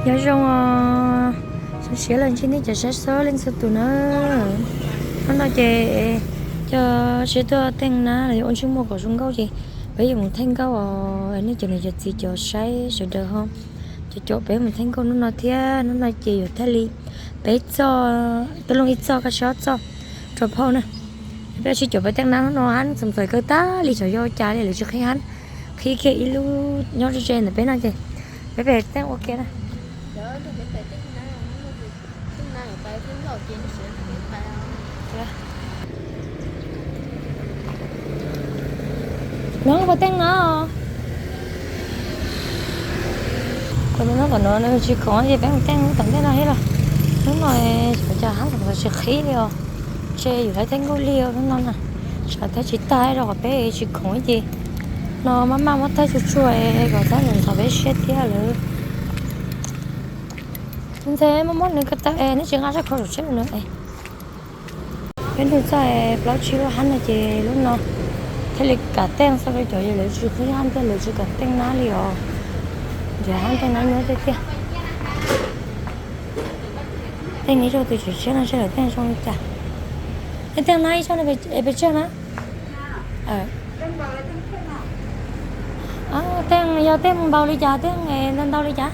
Nyob zoo os, zoo siab los ntsib nej cov saib xov leej txhua tus na. Hnub no ces coj sib tuaj teej nab los yog ua ntsej muag kom zoo nkauj ces peb yuav mus theej nkauj os. Nej cov niam cov txiv cov saib sawv daws ho, cov caum peb mus theej nkauj hnub no thiab. Hnub no ces yuav thaij li peb txoj, peb lub ib txoj, koj saib ob txoj rau phauj na. Peb sib caum peb teej nab hnub no hab txoos txais kawg tag li, xyov yog cas li lawv tsis qhib hab, qhib kiag ib lub nyob ze ze ntawm peb no ces peb pem teej ua ke na. Nov ua teej no, ua me nub tom no nws tsis khoom ces peb mus teej tom ntej no thiab los. Hnub no xyov cas hab txoos txais tsis qhib li os. Ntshe yus lawv thaij nkauj lig hnub no na, xyov thaij tsis tag rau qhov peb tsis khoom ces no maj maj muab thaij tsuag tsuag kom txhob ntxhov peb siab thiab lawm. Nthe muab muab nws ko taw es neb tsis nqa sab khau saum tsheb nws es. Peb nug txog plaub tsib lub hab no ces lub no thiaj li kam teej txog rau cov yog lawv tsis qhib hab thiab lawv tsis kam teej nab li os. Nrhiav hab teej nab nyuaj tiag tiag. Teej ib zaug tus tswv tshiab no seb lawv teej zoo li cas. Nej teej nab ib zaug no pes tsawg na? Teej yog teej npaum li cas, teej ntau ntau li cas?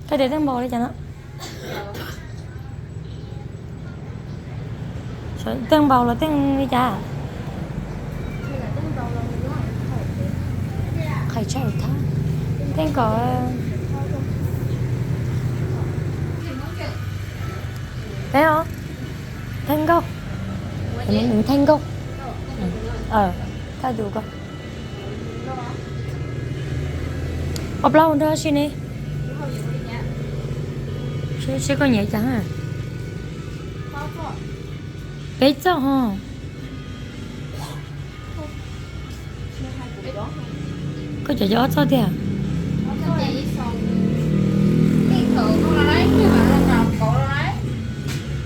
Koj tias teej npaum li cas no? Teej npaum los teej li cas? Qhais tshaj thab. Teej kom peb os, theej nkauj, theej nkauj. Thaj tus ko ob plaub nrog si ne. Seb koj nyiam cas. Peb txoj ho. Koj cov cov ob txoj tiag.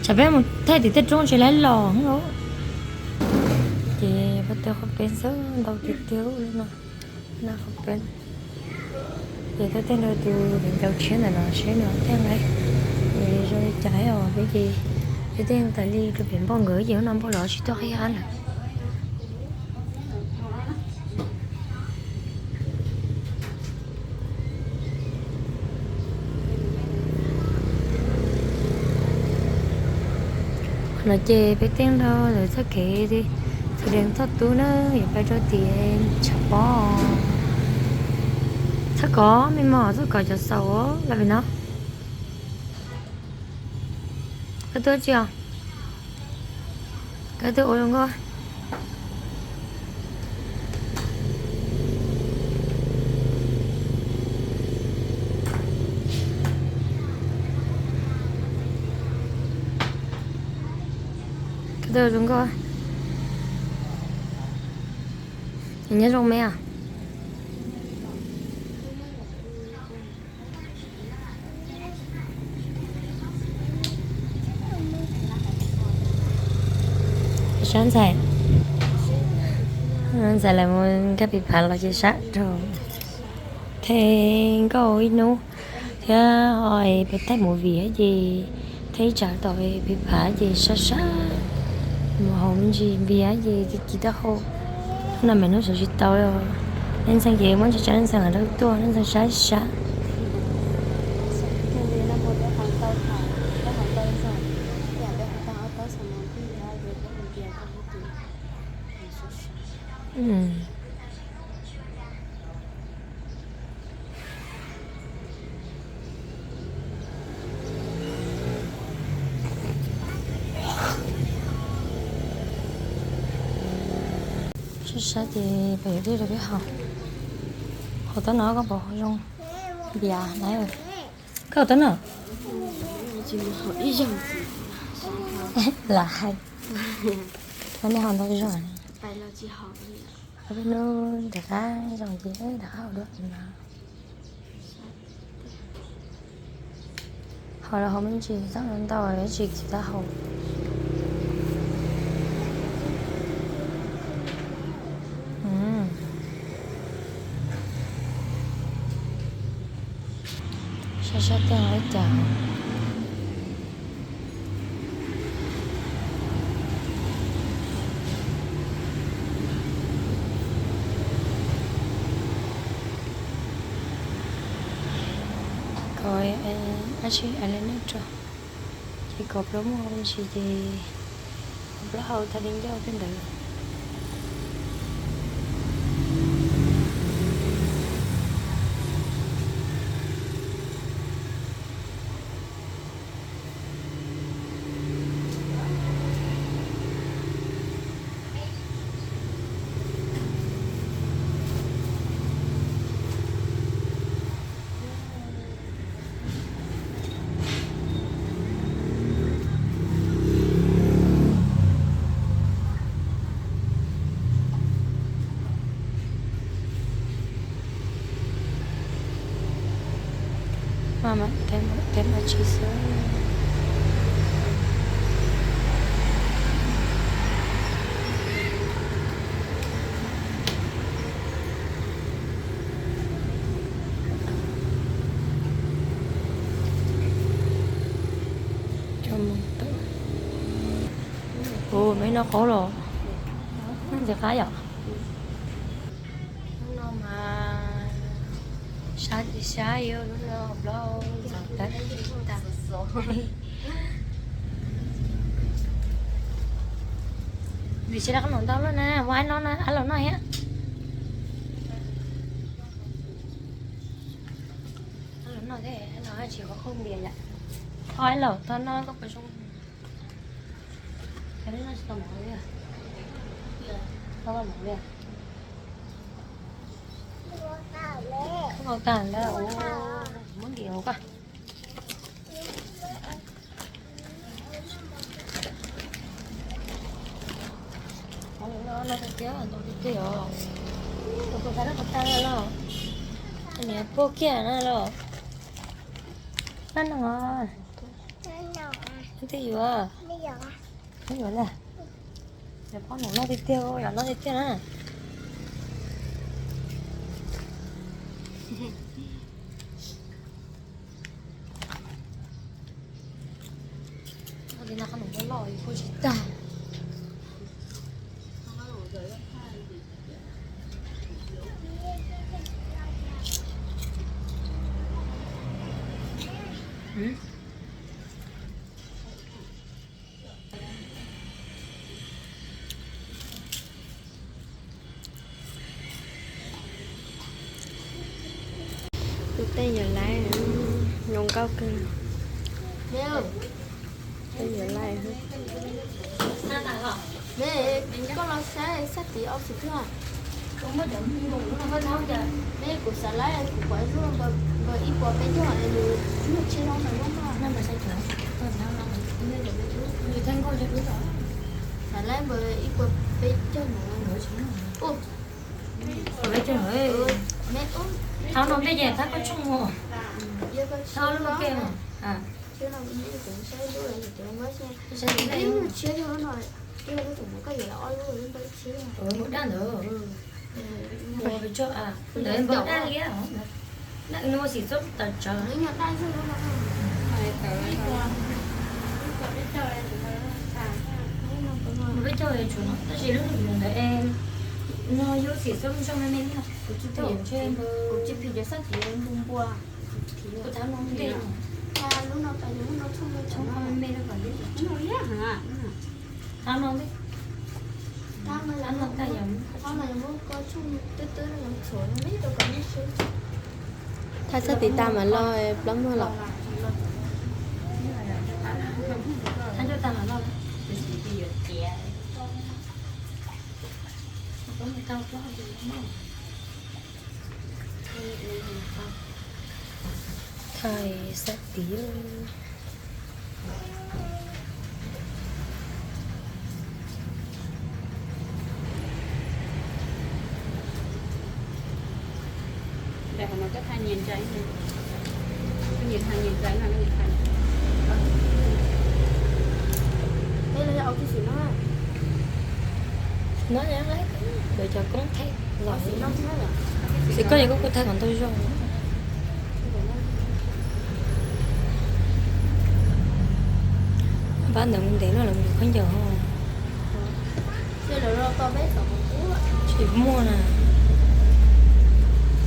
Tsam peb mus thaij tim tej roob tsis lab los. Ces peb tej qhov peb xwb ntau tiag tiag li no. Nab qhov peb. Ces tuaj tej nrog tus viv ncaus tshiab ntawm no seb nws teej lawm zoo li cas os. Peb ces peb tej tas li rau pem npauj nkawd ces hnub no npauj los tsis tuaj qhib hab lawm. Qhov no ces peb teej rau lawv txoj kev, txoj kev txoj tub na, yuav pais rau tim tshav pob. Txoj kov me mos, txoj kov cov xaus los pem no. Koj tuaj tsi os? Koj tuaj ua zoo nkauj. Koj tuaj ua zoo nkauj. Nyob zoo me os. Sab ntxhais, ntxhais lawv mus nkag pis phav los ces sab rau theej nkauj ib hnub thiab ho peb thaij movie ces thaij ib tsam tom pis phav ces sab sab mus haus me ntsis npias ces ci ci taub hau. Hnub no me hnub sawv tsis tau. Leej ntxhee ces muab ntsa tsa leej ntxhee los rau tuaj, leej ntxhee sab sab. Sab sab ces peb yuav dej rau peb haus. Haus tau no koj puas haus zoo? Npias na. Koj haus tau no? Lam hais. Nej haus ntau zoo. Peb hnub rov qab zoo ces rov qab haus dua no. Haus los haus me ntsis, txhob ntau ntau, tsis tsis tau haus. Cas koj ab tsi a le nej rau, ces kom plaub muaj ua si ces plaub hau thaij li ncauj tej ntawd. Maj mam theej dab tsi xwb. Ua, me no qaub los, ntxim qab yom. Lub no mas sab tsis sab, lub no plaub ntxov tag. Nws tsis rau qab num ntau lawm na, ua ab no na, ab los noj thiab. Ab los noj thiab, ab los tsis qhov khaub npias yom. Thov ab los tau noj koj puas zoo. Cov no tsis tau mov li. Tau mov li. Koj tag ntawd, muab ntim hauv koj. Ntau tiag tiag os. Tus kuv tag lawm, kuv tag lawm los. Niam puag kiag na los. Nab no. Twb yuav. Twb yuav lawm. Yog phob num noj tiag tiag, yog noj tiag tiag na. Ua li no qab num loj loj kuj tsis tag. Tus tej yawm laib zoo nkauj kawg. Tej yawm laib. Koj los saib sab tid ob xwm thiab. Ne kuv xav laib kuv pom ib lub npawg ib puas peb caug es nws muaj tshiab no mas lub no. Xav laib npawg ib puas peb caug no. Peb caug. Thab no peb ces thab koj tshooj mus. Thab lub ke mas. Mus dab ntawd. Ntawd npawg dab liab. Nws ua xim xub tawv tsawv. Npawg peb caug tshuav no tab sis lub nws ntawd es no yog xim xub zoo me me no kuv tsis tau ntshe. Kuv tsis phim cov sab tid npua npua. Kuv thab no ntej. Lub no tas yog lub no tshooj me tshooj me me no kom li. Thab no ntej. Thab no tas yog lub ko tshooj twb twb no yog tshuav no me rau kom li sub. Thab sab tid tas mam loj, plaub muag los. Thab coj tas mam loj. Thaij sab tid. No ntawm cov koob thaij los xwb, koj yog koj kuj thaij kom ntau zog. Pab ntawd mus ntev lawm los yuav khaub ncaws. Tsis muaj na,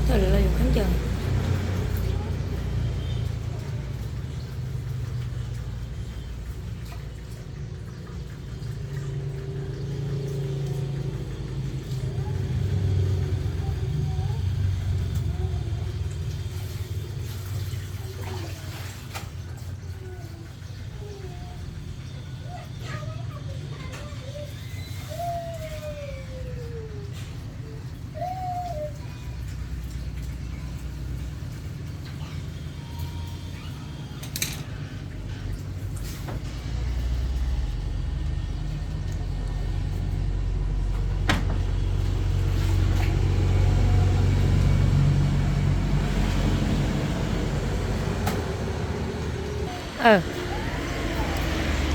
tawm lawv los yuav khaub ncaws.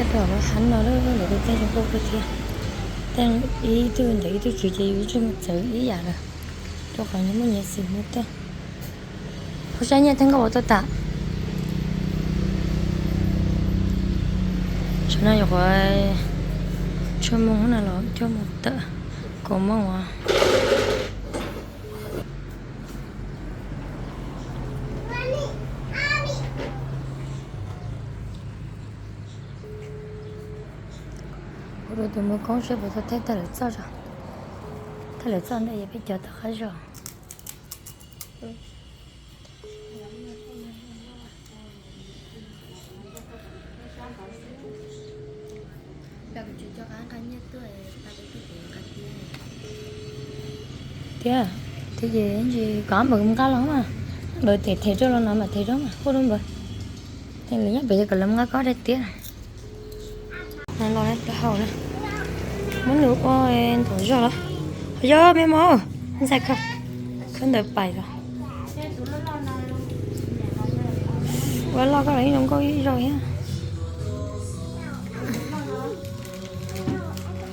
Cov pom lawv hav no lawv tus tej zoo nkauj kawg thiab. Tej ib tug ntawm ib tug tswv ces yus tsum mus txawv ib yam lawm, rau qhov nyias muaj nyias xim mus tej. Kuv saib nyiaj tej nkauj ua tuaj tas. Tam no yuav qhuav tshuaj moos no los coj mus tawm kaus moos os. Kuv rau tus muag koob seb puas tau thej tawg lawv txoj, tawg lawv txoj ntawd yog peb cov tom qab zos. Tiag, tiag ces ntsis kom npawg nqa los mas, npawg them them rau los no mas them rau mas, hu rau npawg. Lawv nyob pem ces kom lawv nqa kob rau tiag. Los plaub hau na, muab nws ua ntau zog los. Yog me mos, ntxhais khawb ntawd pais los. Ua loj koj los yeej zoo nkauj ib zaug thiab.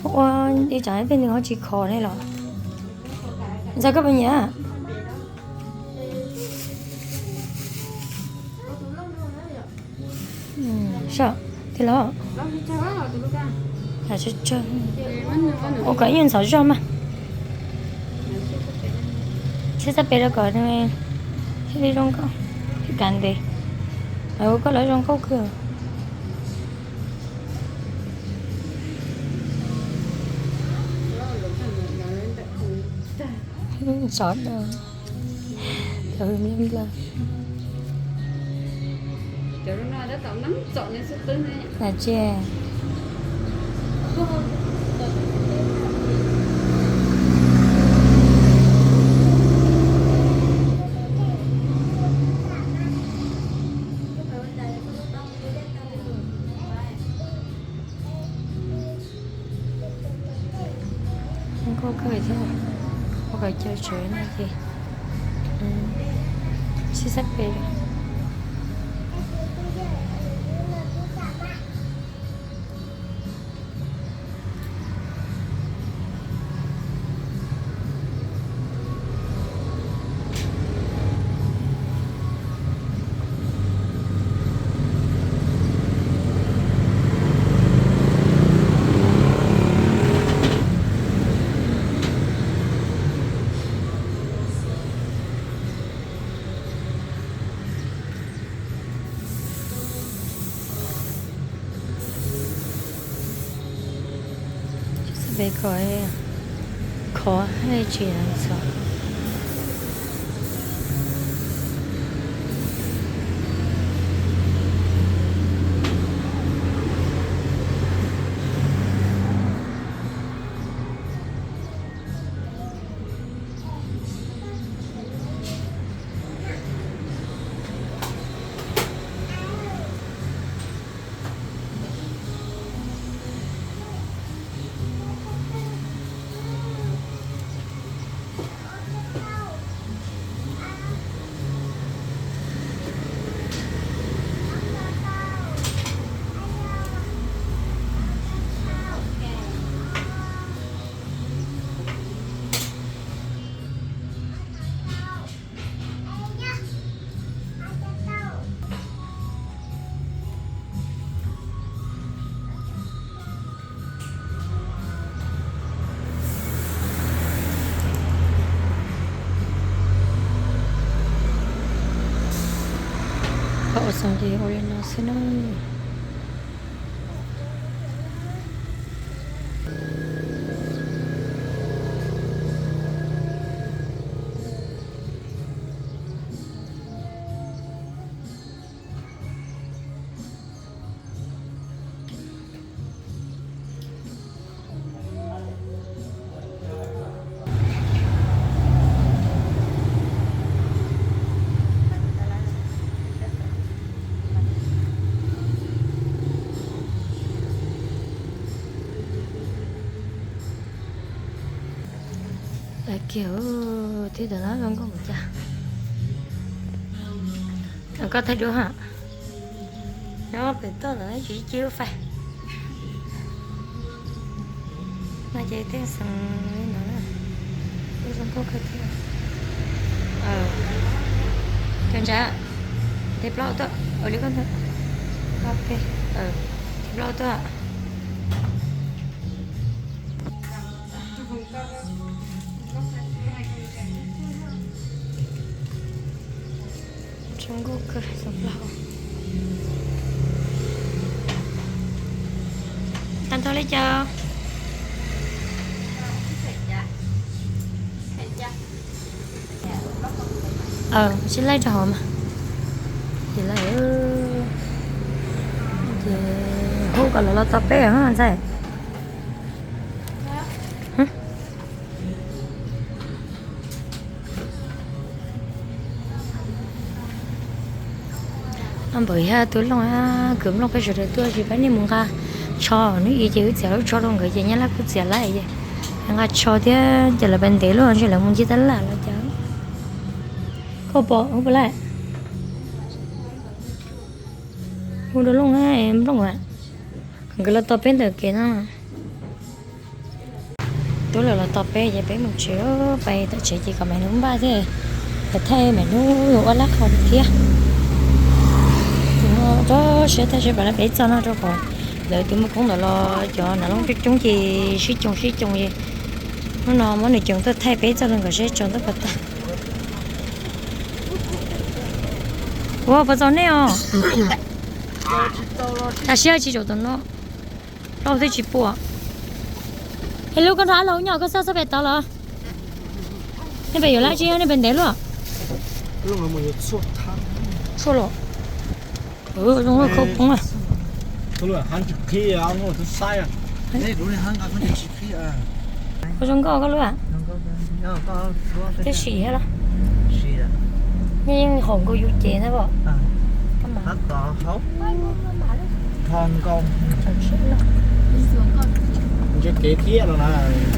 Ua ib tsam peb nws ho tsis khov ne los. Ntxhais koj puas nyiam? Soj, tij laug. Ua kom ib nyuag ntxhov zog mas. Sib xab pem rau kom thiaj li zoo nkauj, thiaj kav ntev. Ua koj lawv zoo nkauj kawg. Ntxhov dawb, cov hwj nplawg nplawg. Tsis nkauj kawg thiab, ua kom caw tsev no ces sib xab pem. Xab pem kom khov tsis ntxhov. Ces ua li no xwb na. Lawv kiag thiab, tam no zoo nkauj ua cas. Koj thaij duab ha. Nyob pem toj ntawd tsis ci lub fais. No ces tej xeem li no na, kuj zoo nkauj kawg thiab. Cov ntsa, tes plaub tuaj, ua li koj ntawd. Tes plaub tuaj. Tag nrho li cas? Sib laij rau hauv mas. Ces lawv, ces hu kom lawv los tos peb ntxhais. Npawm yog tus looj, kwv nplooj peb sawv daws tuaj ces peb nej mus nqa tsho, hnub i ces wb txiav lub tsho rau nkawd ces nyab laj kuj txiav lawm es nqa tsho thiab ces lawv pais ntev luaj ntshe lawv mus ncig tab laj los cas. Koj pom hu puas lawm? Hu rau looj nplooj a, nkawd los tos peb ntawm kev no. Tub lawv los tos peb ces peb mus tsev, pais tom tsev ces kom Maiv Hnub npaj thiab, kom thaij Maiv Hnub ua lab qhau thiab. Rau siab thaij seb pom lawv peb txog no rau qhov lawv tus muaj koob ntawd los cov nav loob coob coob ces sib coos sib coos ces hnub no muab nws coos tuaj thaij peb txog rau nkawd seb tsaus ntuj puas tag. Ua puas txaus nej os? Tam sim tsis tsaus tau no, plaub twb tsis puas. Es lub koj nrog ab laug nyob koj xaj xaj pem tod los? Nej pem yuav lab tsi, nej pem ntev luaj? Tshuaj los. Zoo loj khau poob a. Ua zoo nkauj koj lub a. Twb sim thiab los? Nej yeej haum nkaus yus ces ntag. Ntshe kev thiab no na,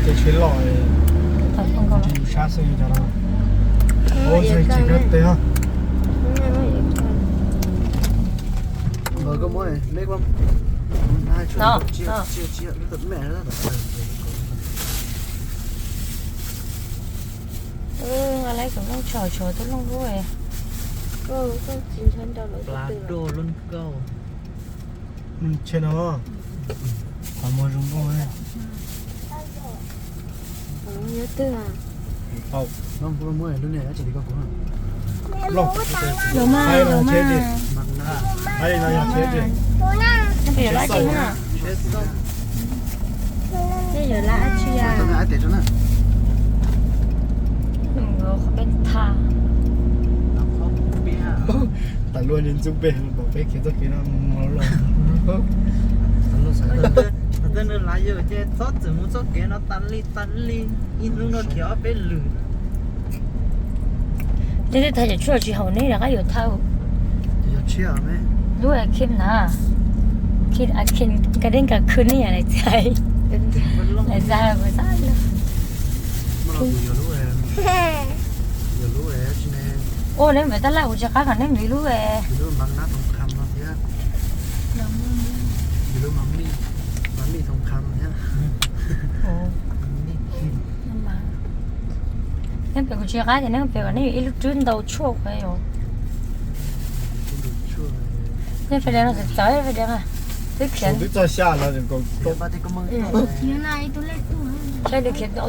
ces tsheb loj, tsis yus sab xwb cov no. Ua tsis kawg teg. Nqa lawv tus looj tsho tshuav tus looj lub. Pla dua lub nkauj. Ntshe no, qhov muag zoo nkauj. Yuav mas, yuav mas. Peb yuav lab tsi na? Peb yuav lab tsi a? Qhov peb tha. Tas luaj ntxub peb, pom peb khiav txoj kev no mus los. Txoj kev no tas li tas li, ib hnub no khiav ob peb lwm. Neb twb thaiv cov tshuaj tsis haum neb rov qab yuav thauj. Lub khib na, khib a khib ka deb ka khwb neb yam li txais. Lawv xav kuv xav. Ua neb npawg tab laj kuv tsis qab kom neb npawg lub. Neb pem kuv tsis qab ces neb pem kom neb yuav ib lub rwb ntau tshuaj. Neb fais deev no txawv fais deev twb khiav. Twb txog xya no.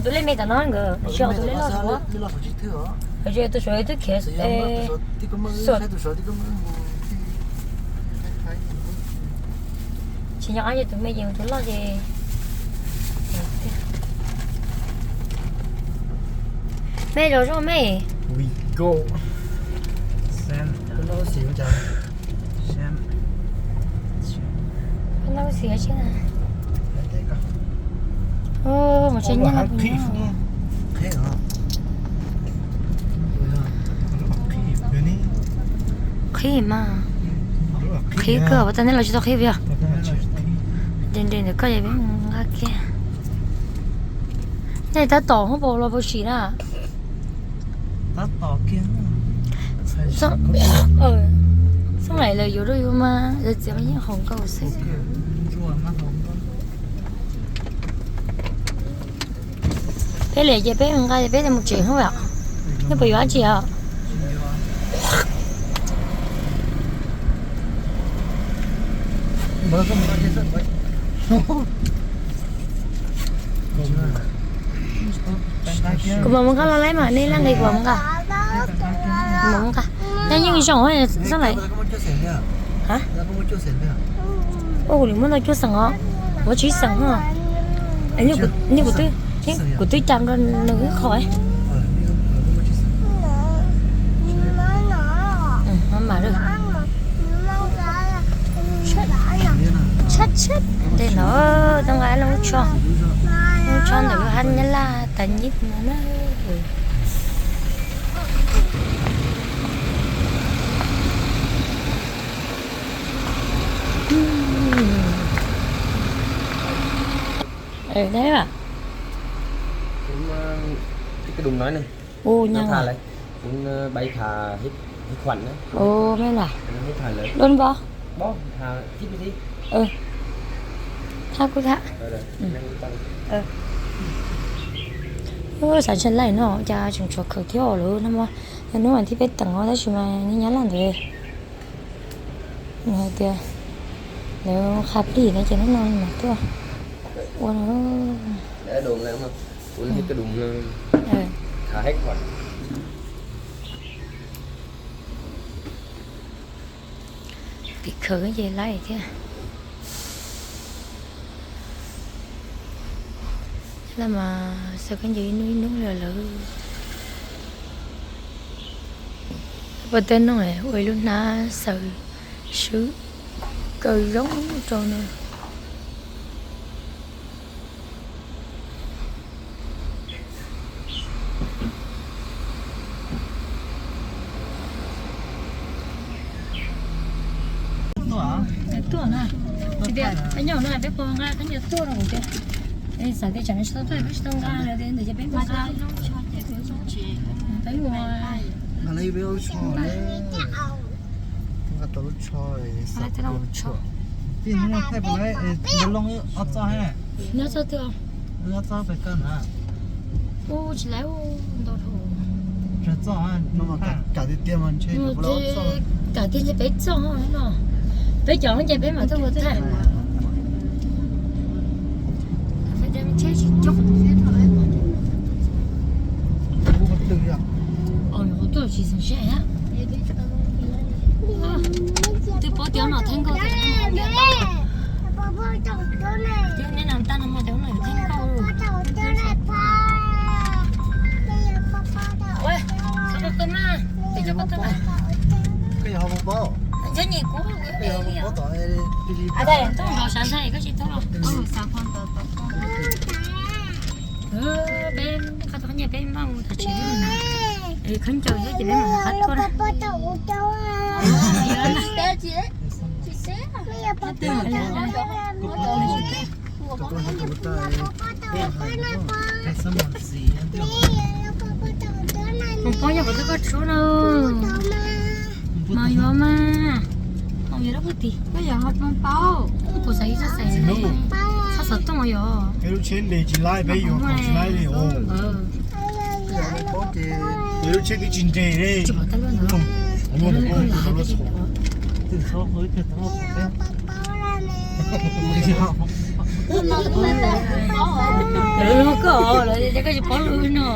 Tus lej me tam no nkawd tsis tus lej loj. Tus suav twb khiav. Xuam. Tsis nco qab ces tus me ces tus loj ces. Me los zoo me. We go. Sam, koj noj xim ua cas? Sam. Koj noj xim ua cas? Mus tsev nyob no. Qhib mas. Qhib kawg, ua tau nej los tsis tau qhib yog. Nres nres ntawm koj es peb mus nqa kiag. Nej tab tom hoob paus los paus sim na. Xoob laim lawm yuav rau yus mas lawv txiav mas yeej haus nkauj xwb. Peb liam ces peb nqa ces peb mus tsev hoob yom. Nej puas yuav dab tsi os? Kuv mam mus nqa los laib mas nej leej nqis kuv mam mus nqa. Kuv mam mus nqa. Nyob yeej zoo xoob laim. Ua kuv li muab ntau cuaj xeem os. Ua tsib xeem no. Kuv twb cam rau nws ib qho. Mam lawm. Tshab tshab ntawm no, tau nqa lub tsho, lub tsho ntawm lub hab nyab laj tas nyib no na. Dab. Ua nyab laj. Ua me laj. Đôn bó. Thab kuj thab. Xav tsis laij no cas tseem tshuav khaws thiab lawm no mas, yog hnub vas thib peb teem os tab sis mas nyab laj ntawd nws hais tias lawv qha plig no ces hnub no mam tuaj ua no. Tim khawv ces laij thiab. Laj mas xaws khaub ncaws ib hnub ib hnub li lawm. Poj teb no ua ib lub hnab xaws swb kaw zoo rau no. Tuaj na. Tias peb nyob no peb puas nqa khaub ncaws tuaj rau kuv tias. Xav tias tsam no tsis tau tuaj peb tsis tau nqa lawm tias ntawd ces peb nqa. Peb mus. Nqa tau lub tsho. Tij hnub no thaij puas lawm, lub looj ob txoj he. Nyob txoj twg? Ob txoj pes koj na. Ub, tsis laiv ntau dhau. Tsawg txoj? Kam tiag tiag mas ntshe, kam tiag ntshe peb txoj no. Peb cov ces peb mam tuaj ua thaij. Qhov twg yom? Qhov tuaj tsis xeem siab. Twb paub tias no theej nkauj tias no. Twb neb no tag no mas cov no yog theej nkauj. Ua, xav koj koj mas, twb cov koj koj mas. Koj yog ho puas paub? Nyob nyem kuv. Koj yog ho puas paub tom. Tuaj nrog sav ntshai koj tsis tuaj los. Peb qab tau qhov nyiaj peb npaj mus tom tsev na. Khaub ncaws thiab ces peb mam qab tuaj na. Mus paub yog kuv twb koj tsuab na. Mas yuav mas. Yuav dab pug tim. Koj yog ho paub. Kuv xav ib txoj xav, txhob xav tooj yog. Peb lub tsheb nres tsis laib, peb yuav kom tsis laib li os. Peb lub tsheb twb tsis nres li. Koj, lawv koj tsis paub lus no.